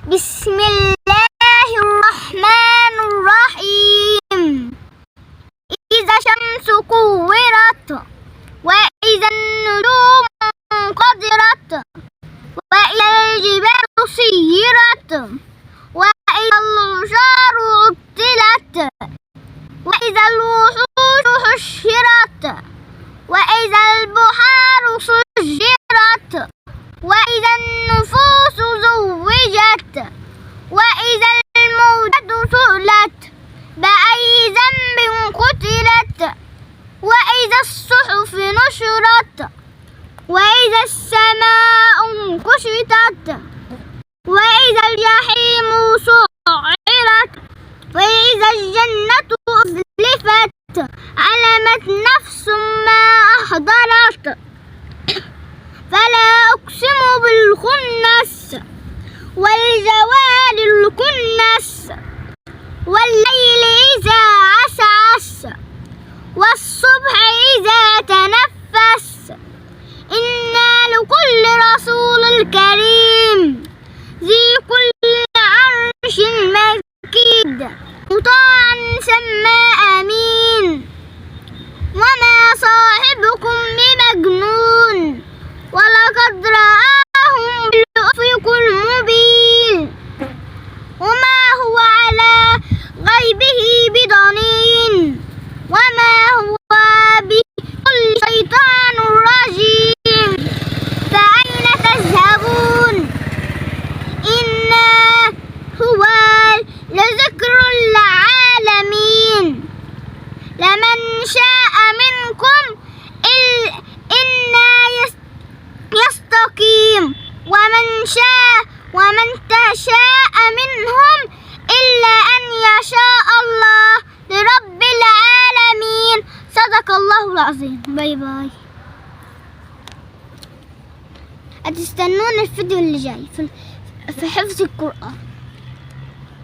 بسم الله الرحمن الرحيم. إذا الشمس كورت، وإذا النجوم انقدرت، وإذا الجبال سيرت، وإذا العشار عطلت، وإذا الوحوش حشرت، وإذا البحار سجرت، وإذا النفوس زوجت، وإذا الموءودة سئلت بأي ذنب قتلت، وإذا الصحف نشرت، وإذا السماء كشطت، وإذا الجحيم سعرت، وإذا الجنة أزلفت، علمت نفس ما أحضرت. فلا أقسم بالخنس والجوار الكنس، والليل إذا عسعس، والصبح إذا تنفس، إنا لكل رسول كريم ذي كل عرش مكيد مطاع ثم أمين. وما صاحبكم بمجنون، ولقد رآهم بالأفق المبين، وما هو على غيبه بضنين، وما هو بكل شيطان رجيم. فأين تذهبون؟ إنا هو لذكر للعالمين، لمن شاء منكم إنا يستقيم، ومن تشاء منهم إلا أن يشاء الله لرب العالمين. صدق الله العظيم. bye bye. هتستنون الفيديو اللي جاي في حفظ القرآن.